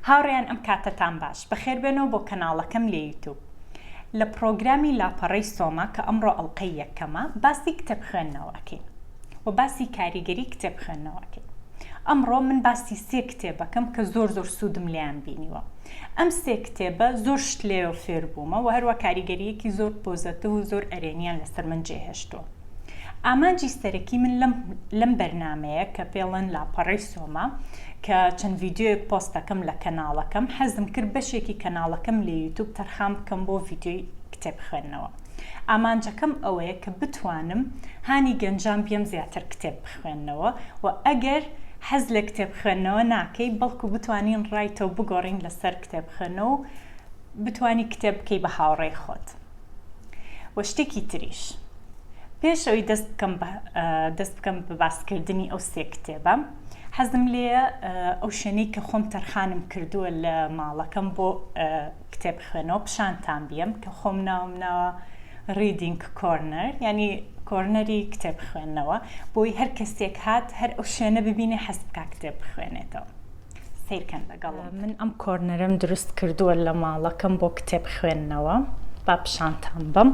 هاوڕێیان ئەم کاتەتان باش بەخێربێنەوە بۆ کەناڵەکەم لە یوتوب لە پڕۆگرامی لاپەڕەی سۆما کە ئەمڕۆ ئەڵقەی یەکەمە باسی کتێب خوێندنەوە ئەکەین و باسی کاریگەری کتێب خوێندنەوە ئەکەین ئەمڕۆ من باسی سێ کتێبەکەم کە زۆر زۆر سوودم لێیان بینیوە ئەم سێ کتێبە زۆر شت لێوە فێر بوومە و هەروە کاریگەریەکی زۆر positive و زۆر ئەرێنیان لەسەر من جێهێشتووە ئامانجی سەرەکی من لەم لەم بەرنامەیە کە پێڵێن لاپەڕەی سۆما کە چەند ڤیدیۆیەک پۆست دەکەم لە کەناڵەکەم حەزم کرد بەشێکی کەناڵەکەم لە یوتوب تەرخان بکەم بۆ ڤیدیۆی کتێب خوێندنەوە ئامانجەکەم ئەوەیە کە بتوانم هانی گەنجان بیەم زیاتر کتێب بخوێننەوە و ئەگەر حەز لە کتێب خوێندنەوە ناکەی بەڵکو بتوانین ڕای تۆ بگۆڕین لەسەر کتێب خوێندنەوە و بتوانی کتێب بکەی بە هاوڕێی خۆت. وە شتێکی تریش پێش ئەوی دەست بکەم دەست بکەم بە باسکردنی ئەو سێ کتێبە حەزم لێیە ئەو شوێنەی کە خۆم تەرخانم کردووە لە ماڵەکەم بۆ کتێب خوێنەوە پیشانتان بیەم کە خۆم ناوم ناوە reading corner ینی corner ی کتێب خوێندنەوە بۆی هەر کەسێک هات هەر ئەو شوێنە ببینێ حەز بکا کتێب بخوێنێتەوە. سەیرکەن لەگەڵم. من ئەم corner ەم دروست کردووە لە ماڵەکەم بۆ کتێب خوێندنەوە با پیشانتان بەم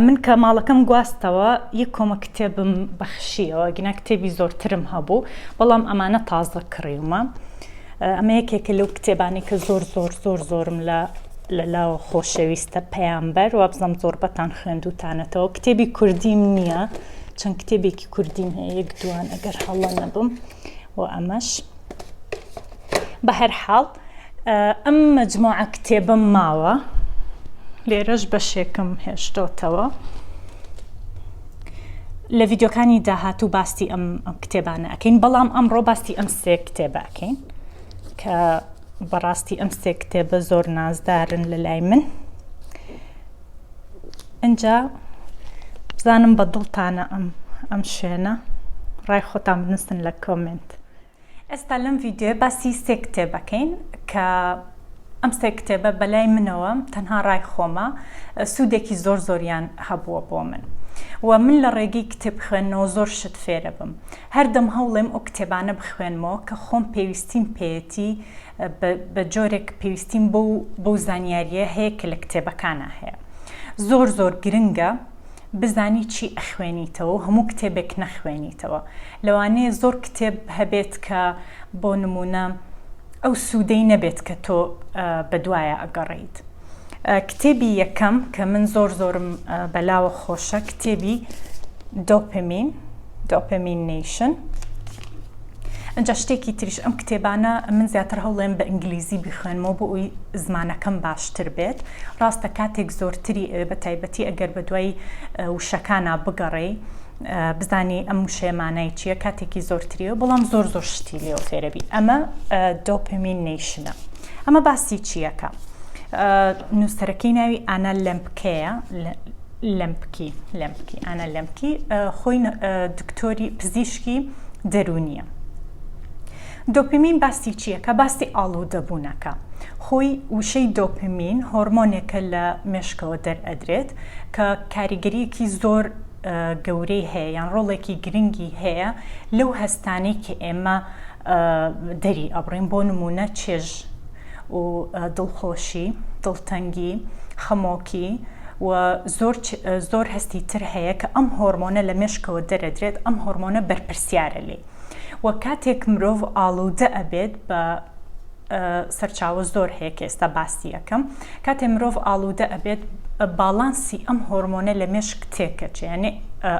من کە ماڵەکەم گواستەوە یەک کۆمە کتێبم بەخشیەوە گینا کتێبی زۆرترم هەبوو بەڵام ئەمانە تازە کڕیومە ئەمە یەکێکە لەو کتێبانی کە زۆر زۆر زۆر زۆرم لە لە لاوە خۆشەویستە پەیامبەر وابزانم زۆربەتان خوێندوتانەتەوە کتێبی کوردیم نییە چەند کتێبێکی کوردیم هەیە یەک دوان ئەگەر هەڵە نەبم و ئەمەش بەهەرحاڵ ئەم مەجموعە کتێبەم ماوە لێرەش بەشێکم هێشتۆتەوە لە ڤیددیوکانی داهاتوو باسی ئەم کتێبانە ئەەکەین بەڵام ئەمڕۆ باسی ئەم سێ کتێبە ئەەکەین کە بەڕاستی ئەم سێ کتێبە زۆر نازدارن لە لای من ئینجا بزانم بە دڵتانە ئەم ئەم شوێنە ڕای خۆتان بنووسن لە comment. ئێستا لەم ڤیدیۆیە باسی سێ کتێب ئەکەین کە ئەم سێ کتێبە بەلای منەوە تەنها ڕای خۆمە سوودێکی زۆر زۆریان هەبووە بۆ من و من لە ڕێگەی کتێب خوێندنەوە زۆر شت فێرە بم هەردەم هەوڵێم ئەو کتێبانە بخوێنمەوە کە خۆم پێویستیم پێیەتی بە جۆرێک پێویستیم بەو بەو زانیارییە هەیە کە لە کتێبەکانا هەیە. زۆر زۆر گرنگە بزانی چی ئەخوێنیتەوە و هەموو کتێبێک نەخوێنیتەوە. لەوانەیە زۆر کتێب هەبێت کە بۆ نموونە ئەو سوودەی نەبێت کە تۆ بەدوایە ئەگەڕێیت. کتێبی یەکەم کە من زۆر زۆرم بەلاوە خۆشە کتێبی دۆپەمین، Dopamine Nation، ئنجا شتێکی تریش ئەم کتێبانە من زیاتر هەوڵێم بە ئینگلیزی بیخوێنمەوە بۆ ئەوی زمانەکەم باشتر بێت ڕاستە کاتێک زۆرتری ئەوێ بە تایبەتی ئەگەر بە دوای وشەکانا بگەڕێی بزانی ئەم وشەیە مانای چییە کاتێکی زۆرتریەوە بەڵام زۆر زۆر شتی لێوە فێرەبی ئەمە Dopamine Nation ە ئەمە باسی چییەکە نووسەرەکەی ناوی ئانا لەمپکەیە لەمپکی لەمپکی ئانا لەمپکی خۆی دکتۆری پزیشکی دەروونیە. دۆپمین باسی چیەکە باسی ئاڵوودەبوونەکە خۆی وشەی دۆپمین هۆرمۆنێکە لە مێشکەوە دەرئەدرێت کە کاریگەریەکی زۆر گەورەی هەیە یان ڕۆڵێکی گرنگی هەیە لەو هەستانەی کە ئێمە دەری ئەبڕین بۆ نمونە چێژ و دڵخۆشی، دڵتەنگی، خەمۆکی و زۆر زۆر هەستی تر هەیە کە ئەم هۆرمۆنە لە مێشکەوە دەرەدرێت، ئەم هۆرمۆنە بەرپرسیارە لێی و کاتێک مرۆڤ ئاڵوودە ئەبێت بە سەرچاوە زۆر هەیە کە ئێستا باسی ئەکەم کاتێ مرۆڤ ئاڵوودە ئەبێت باڵانسی ئەم هۆرمۆنە لە مێشک تێکەچێ یانێ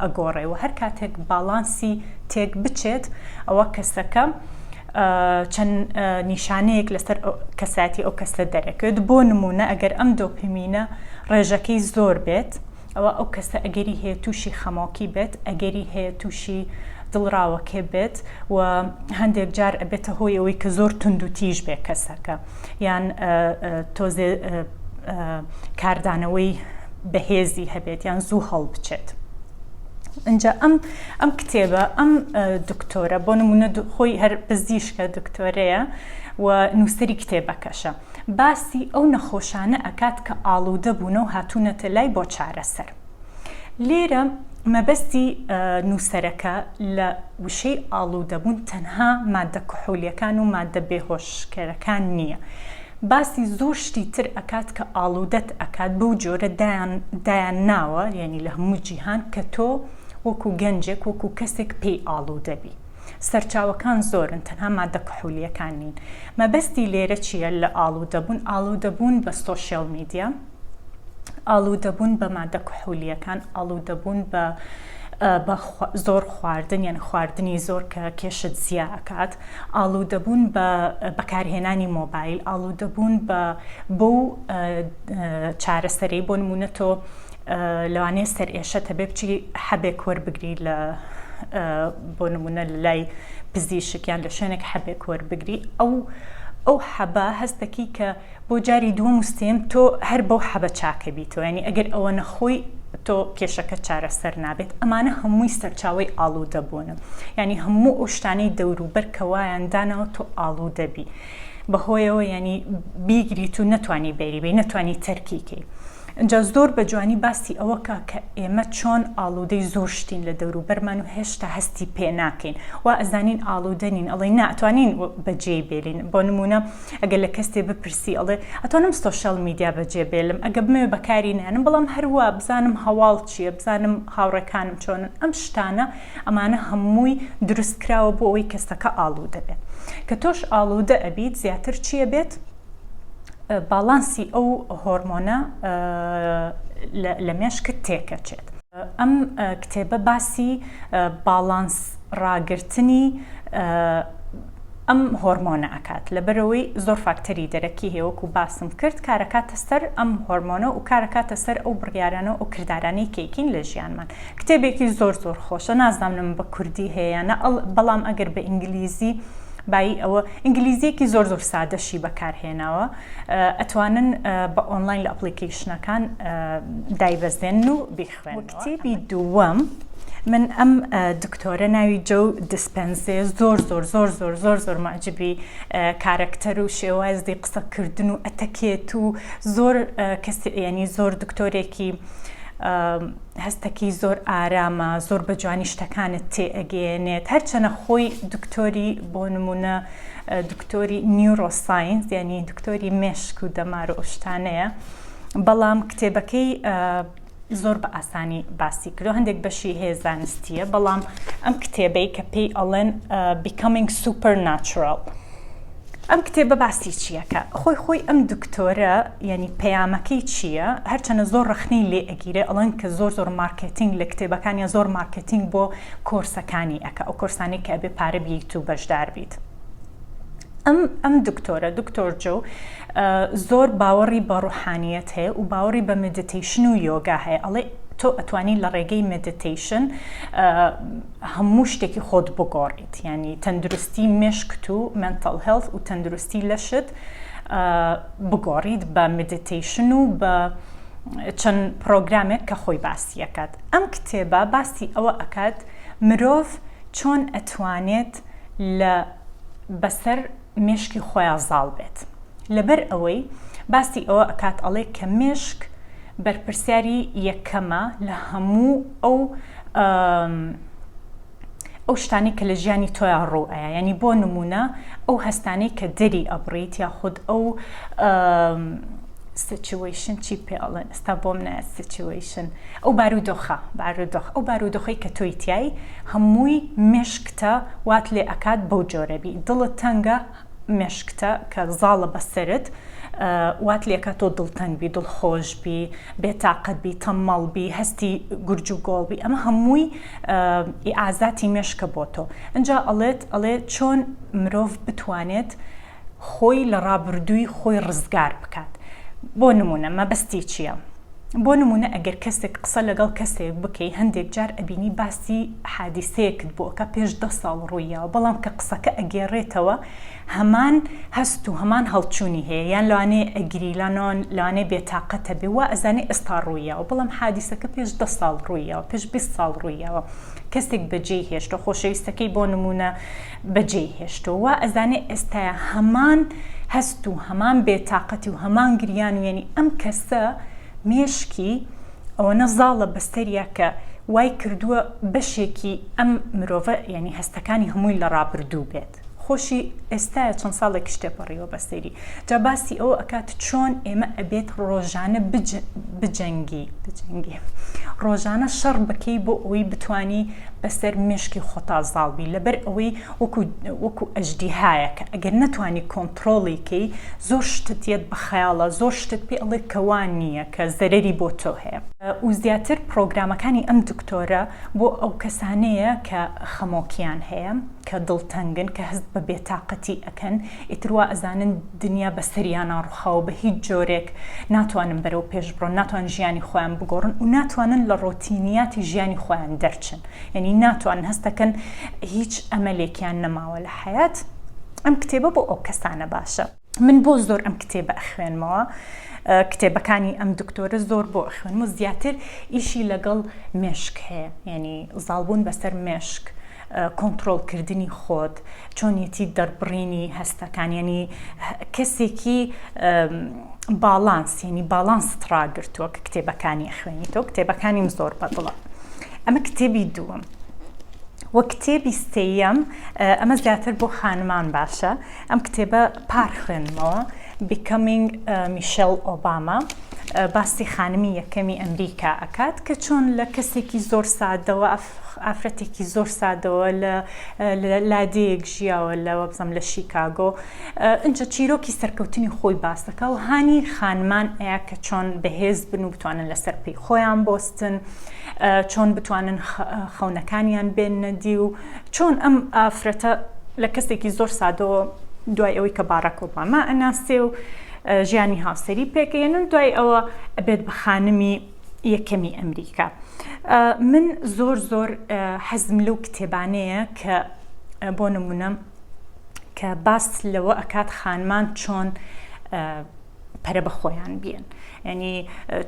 ئەگۆڕێ و هەر کاتێک باڵانسی تێک بچێت ئەوە کەسەکە چەند نیشانەیەک لەسەر کەسایەتی ئەو کەسە دەرەکەوێت بۆ نمونە ئەگەر ئەم دۆپمینە ڕێژەکەی زۆر بێت ئەوە ئەو کەسە ئەگەری هەیە تووشی خەمۆکی بێت ئەگەری هەیە تووشی دڵڕاوەکێ بێت و هەندێک جار ئەبێتە هۆی ئەوەی کە زۆر تونند و تیژ بێ کەسەکە یان تۆزێ کاردانەوەی بەهێزی هەبێت یان زوو هەڵبچێت. ئینجا ئەم ئەم کتێبە ئەم دکتۆرە بۆ نمونە خۆی هەر پزیشکە دکتۆرەیە و نووسری کتێبەکەشە باسی ئەو نەخۆشانە ئەکات کە ئاڵوودە بوونە و هاتوونەتە لای بۆ چارەسەر لێرە. مەبەستی نووسەرەکە لە وشەی ئاڵوودەبوون تەنها ماددە کحولیەکان و ماددە بێهۆشکەرەکان نییە. باسی زۆر شتی تر ئەکات کە ئاڵوودەت ئەکات بەو جۆرە دایان دایان ناوە یانی لە هەموو جیهان کە تۆ وەکو گەنجێک وەکو کەسێک پێی ئاڵوودە بی. سەرچاوەکان زۆرن تەنها ماددە کحولیەکان نین. مەبەستی لێرە چییە لە ئاڵوودەبوون؟ ئاڵوودەبوون بە social media، ئاڵوودەبوون بە مادە کحولییەکان، ئاڵوودەبوون بە بە زۆر خواردن یان خواردنی زۆر کە کێشت زیا ئەکات، ئاڵوودەبوون بە بەکارهێنانی مۆبایل، ئاڵوودەبوون بە بەو چارەسەرەی بۆ نموونە تۆ لەوانەیە سەرئێشەت هەبێ بچی حەبێک وەربگری لە بۆ نموونە لە لای پزیشک یان لە شوێنێک حەبێک وەربگری ئەو ئەو حەبە هەستەکی کە بۆ جاری دووەم و سێیەم تۆ هەر بەو حەبە چاکەبیتەوە یانی ئەگەر ئەوە نەخۆی تۆ کێشەکە چارەسەر نابێت ئەمانە هەمووی سەرچاوەی ئاڵوودە بوونە یانی هەموو ئەو شتانەی دەوروبەر کە وایان داناوە تۆ ئاڵوودە بی بەهۆیەوە یانی بیگریت و نەتوانی بەری بی نەتوانی تەرکی کەی ئینجا زۆر بە جوانی باسی ئەوە کا کە ئێمە چۆن ئاڵوودەی زۆر شتین لە دەوروبەرمان و هێشتا هەستی پێ ناکەین وا ئەزانین ئاڵوودە نین ئەڵێین نا ئەتوانین بەجێی بێلین بۆ نموونە ئەگەر لە کەسێ بپرسی ئەڵێ ئەتوانم social media بەجێ بێلم ئەگە بمەوێ بەکاری نانم بەڵام هەروا بزانم هەواڵ چییە بزانم هاوڕێکانم چۆنن ئەم شتانە ئەمانە هەمووی دروست کراوە بۆ ئەوەی کەسەکە ئاڵوودە بێت کە تۆش ئاڵوودە ئەبیت زیاتر چییە بێت باڵانسی ئەو هۆرمۆنە لە مێشکت تێکەچێت. ئەم کتێبە باسی باڵانس ڕاگرتنی ئەم هۆرمۆنە ئەکات لەبەرئەوەی زۆر فاکتەری دەرەکی هەیە وەکو باسم کرد کارەکاتە سەر ئەم هۆرمۆنە و کارەکاتە سەر ئەو بڕیارانە و ئەو کردارانەی کەیکین لە ژیانمان کتێبێکی زۆر زۆر خۆشە نازانم بە کوردی هەیە یان نا بەڵام ئەگەر بە ئینگلیزی بایی ئەوە ئینگلیزیەکی زۆر زۆر سادەشی بەکارهێناوە ئەتوانن بە ئۆنلاین لە application ەکان دایبەزێنن و بیخوێنەوە. کتێبی دووەم من ئەم دکتۆرە ناوی جۆو دیسپێنزێ زۆر زۆر زۆر زۆر زۆر زۆر معجبی کارەکتەر و شێوازی قسەکردن و ئەتەکێت و زۆر کەس ینی زۆر دکتۆرێکی هەستەکی زۆر ئارامە زۆر بە جوانی شتەکانت تێ ئەگەیەنێت هەرچەنە خۆی دکتۆری بۆ نمونە دکتۆری neuroscience یعنی دکتۆری مێشک و دەمار و شتانەیە بەڵام کتێبەکەی زۆر بە ئاسانی باسی کردو هەندێک بەشی هەیە زانستیە بەڵام ئەم کتێبەی کە پێی ئەڵێن Becoming Supernatural ئەم کتێبە باسی چیەکە خۆی خۆی ئەم دکتۆرە یعنی پەیامەکەی چییە هەرچەنە زۆر ڕخنەی لێ ئەگیرێ ئەڵێن کە زۆر زۆر مارکێتینگ لە کتێبەکانیا زۆر مارکێتینگ بۆ کۆرسەکانی ئەکا ئەو کۆرسانەی کە ئەبێ پارە بیت و بەشدار بیت ئەم ئەم دکتۆرە دکتۆر جۆ زۆر باوەڕی بە ڕوحانیەت هەیە و باوەڕی بە meditation و یۆگا هەیە ئەڵێ تۆ ئەتوانی لە ڕێگەی meditation هەموو شتێکی خۆت بگۆڕیت ینی تەندروستی مێشکت و mental health و تەندروستی لەشت بگۆڕیت بە meditation و بە چەند پرۆگرامێک کە خۆی باسی ئەکات ئەم کتێبە باسی ئەوە ئەکات مرۆڤ چۆن ئەتوانێت لە بەسەر مێشکی خۆیا زاڵ بێت لەبەر ئەوەی باسی ئەوە ئەکات ئەڵێ کە مێشک بەرپرسیاری یەکەمە لە هەموو ئەو ئەو شتانەی کە لە ژیانی تۆیا ڕوو ئەیا یانی بۆ نمونە ئەو هەستانەی کە دەری ئەبڕیت یاخود ئەو situation چی پێ ئەڵێن ئێستا بۆم نایەت situation ئەو بارودۆخە بارودۆخ ئەو بارودۆخەی کە تۆی تیای هەمووی مێشکتە وات لێ ئەکات بەو جۆرە بی دڵت تەنگە مێشکتە کە زاڵە بەسەرت وات لێکا تۆ دڵتەنگ بی دڵخۆش بی بێتاقەت بی تەممەڵ بی هەستی گورج و گۆڵ بی ئەمە هەمووی ئیعازاتی مێشکە بۆ تۆ ئینجا ئەڵێت ئەڵێ چۆن مرۆڤ بتوانێت خۆی لە ڕابردووی خۆی ڕزگار بکات بۆ نمونە مەبەستی چییە؟ بۆ نمونە ئەگەر کەسێک قسە لەگەڵ کەسێک بکەی هەندێک جار ئەبینی باسی حادیسەیەکت بۆ ئەکا پێش دە ساڵ ڕوویاوە بەڵام کە قسەکە ئەگێڕێتەوە هەمان هەست و هەمان هەڵچوونی هەیە یان لەوانەیە ئەگری لەوانەیە بێتاقەتە بێ وا ئەزانێ ئێستا ڕوویاوە بەڵام حادیسەکە پێش دە ساڵ ڕوویاوە پێش 20 ساڵ ڕوویاوە کەسێک بەجێی هێشتۆ خۆشەویستەکەی بۆ نمونە بەجێی هێشتۆ وا ئەزانێ ئێستاە هەمان هەست و هەمان بێتاقەتی و هەمان گریان و یعنی ئەم کەسە مێشکی ئەوەنە زاڵە بەسەریا کە. وای کردووە بەشێکی ئەم مرۆڤە یانی هەستەکانی هەمووی لە ڕابردوو بێت خۆشی ئێستایە چەند ساڵێکیش تێپەڕیوە بە سەیری جا باسی ئەوە ئەکات چۆن ئێمە ئەبێت ڕۆژانە بجەنگی بجەنگی ڕۆژانە شەڕ بکەی بۆ ئەوەی بتانی بەسەر مێشکی خۆتا زاڵبی لەبەر ئەوەی وەکو وەکو ئەژدیهایەکە ئەگەر نەتوانی کۆنتڕۆڵی کەی زۆر شتت یەت بە خەیاڵە زۆر شتت پێ ئەڵێ کە وا نییە کە زەرەری بۆ تۆ هەیە. و زیاتر پڕۆگرامەکانی ئەم دکتۆرە بۆ ئەو کەسانەیە کە خەمۆکیان هەیە کە دڵتەنگن کە هەست بە بێتاقەتی ئەکەن ئیتر وا ئەزانن دنیا بەسەریانا ڕوخاوە بە هیچ جۆرێک ناتوانن بەرەو پێش بڕۆن ناتوانن ژیانی خۆیان بگۆڕن و ناتوانن لە ڕۆتینیاتی ژیانی خۆیان دەرچن یعنی ناتوانن هەستەکەن هیچ ئەمەلێکیان نەماوە لە حەیات ئەم کتێبە بۆ ئەو کەسانە باشە. من بۆ زۆر ئەم کتێبە ئەخوێنمەوە کتێبەکانی ئەم دکتۆرە زۆر بۆ ئەخوێنم و زیاتر ئیشی لەگەڵ مێشک هەیە یعنی زاڵبوون بەسەر مێشک کۆنتڕۆڵکردنی خۆت چۆنیەتی دەربڕینی هەستەکان یعنی کەسێکی باڵانس یعنی باڵانست ڕاگرتووە کە کتێبەکانی ئەخوێنیتەوە کتێبەکانیم زۆر بەدڵە ئەمە کتێبی دووەم وە کتێبی سێیەم ئەمە زیاتر بۆ خانمان باشە ئەم کتێبە پار خوێندمەوە Becoming Michelle Obama باسی خانمی یەکەمی ئەمریکا ئەکات کە چۆن لە کەسێکی زۆر سادەوە ئافرەتێکی زۆر سادەوە لە لادێیەک ژیاوە لە وەبزەم لە شیکاگۆ ئینجا چیرۆکی سەرکەوتنی خۆی باس دەکا و هانی خانمان ئەیا کە چۆن بەهێز بن و بتوانن لەسەر پێی خۆیان بۆستن چۆن بتوانن خەونەکانیان بێننە دی و چۆن ئەم ئافرەتە لە کەسێکی زۆر سادەوە دوای ئەوەی کە باراک ئۆباما ئەناسێ و ژیانی هاوسەری پێکەێنن دوای ئەوە ئەبێت بە خانمی یەکەمی ئەمریکا من زۆر زۆر حەزم لەو کتێبانەیە کە بۆ نمونە کە باس لەوە ئەکات خانمان چۆن پەرە بە خۆیان بیەن ینی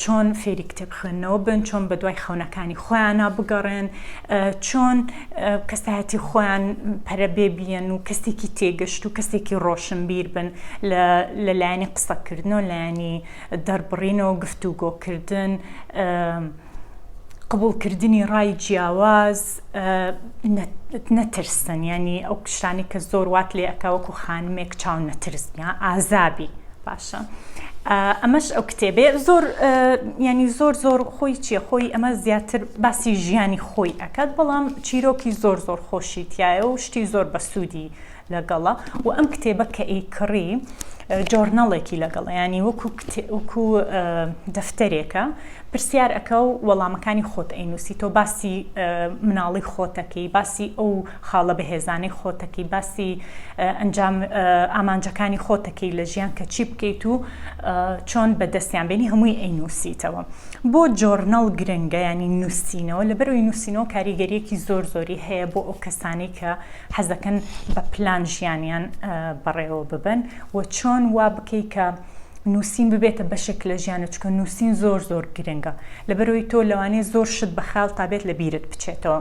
چۆن فێری کتێب خوێندنەوە بن چۆن بە دوای خەونەکانی خۆیانە بگەڕێن چۆن کەسایەتی خۆیان پەرە بێ بیەن و کەسێکی تێگەشت و کەسێکی ڕۆشنبیر بن لە لایەنی قسەکردنەوە لایەنی دەربڕینەوە گفتوگۆکردن قبوڵکردنی ڕای جیاواز نەترسن ینی ئەو شتانی کە زۆر وات لێ ئەکا وەکو خانمێک چاو نەترس یا ئازابی باشە ئەمەش ئەو کتێبێ زۆر ینی زۆر زۆر خۆی چیە خۆی ئەمە زیاتر باسی ژیانی خۆی ئەکات بەڵام چیرۆکی زۆر زۆر خۆشی تایە و شتی زۆر بەسوودی لەگەڵە و ئەم کتێبە کە ئەیکڕی journal ێکی لەگەڵە ینی وەکو وەکو دەفتەرێکە پرسیار ئەکە و وەڵامەکانی خۆت ئەینوسی تۆ باسی مناڵی خۆتەکەی باسی ئەو خاڵە بەهێزانەی خۆتەکەی باسی ئەنجام ئامانجەکانی خۆتەکەی لە ژیان کە چی بکەیت و چۆن بەدەستیان بێنی هەمووی ئەینوسیتەوە بۆ journal گرنگە ینی نووسینەوە لەبەرەوەی نووسینەوە کاریگەریەکی زۆر زۆری هەیە بۆ ئەو کەسانی کە حەزەکەن بە پلان ژیانیان بەڕێوە ببەن و چۆن وا بکەی کە نووسین ببێتە بەشێک لە ژیانت چونکە نووسین زۆر زۆر گرنگە لەبەرەوەی تۆ لەوانەیە زۆر شت بە خەیاڵتا بێت لە بیرت بچێتەوە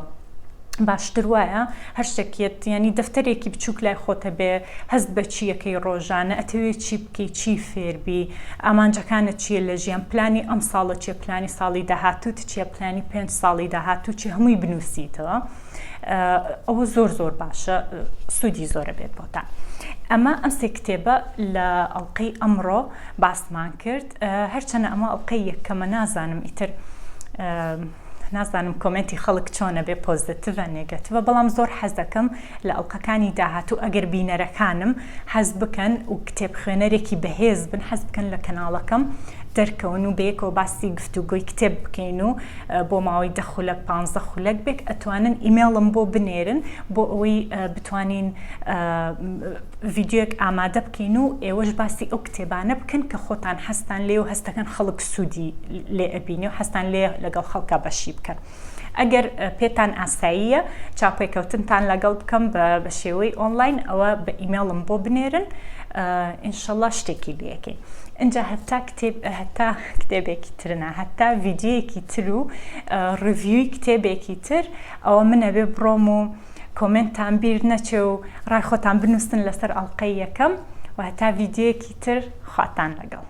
باشتر وایە هەر شتێکیت ینی دەفتەرێکی بچووک لای خۆتە بێ هەست بە چیەکەی ڕۆژانە ئەتەوێ چی بکەی چی فێربی ئامانجەکانت چییە لە ژیان پلانی ئەم ساڵە چیە پلانی ساڵی داهاتووت چیە پلانی پێنج ساڵی داهاتوو چی هەمووی بنووسیتەوە ئەوە زۆر زۆر باشە سوودی زۆرە بێت بۆتان ئەمە ئەم سێ کتێبە لە ئەڵلقەی ئەمڕۆ باسمان کرد هەرچەنە ئەمە ئەڵلقەی یەکەمە نازانم ئیتر نازانم comment ی خەڵک چۆنە بێ positive ە negative ە بەڵام زۆر حەز دەکەم لە ئەڵلقەکانی داهاتوو ئەگەر بینەرەکانم حەز بکەن و کتێب خوێنەرێکی بەهێز بن حەز بکەن لە کەناڵەکەم دەرکەون و بەیەکەوە باسی گفتوگۆی کتێب بکەین و بۆ ماوەی دە خولەک پانزە خولەک بێک ئەتوانن ئیمێڵم بۆ بنێرن بۆ ئەوەی بتوانین ڤیدیۆیەک ئامادە بکەین و ئێوەش باسی ئەو کتێبانە بکەن کە خۆتان حەزتان لێ و هەستەکەن خەڵک سوودی لێ ئەبینێ و حەزتان لێ لەگەڵ خەڵکا بەشی بکەن. ئەگەر پێتان ئاساییە چاوپێکەوتنتان لەگەڵ بکەم بە شێوەی ئۆنلاین ئەوە بە ئیمێڵم بۆ بنێرن ئینشەڵا شتێکی لەکەین ئینجا هەتا کتێب هەتا کتێبێکی ترنا هەتا ڤیدیۆیەکی تر و review ی کتێبێکی تر ئەوە من ئەبێ بڕۆم و comment تان بیر نەچێ و ڕای خۆتان بنووسن لەسەر ئەڵلقەی یەکەم و هەتا ڤیدیۆیەکی تر خواتان لەگەڵ.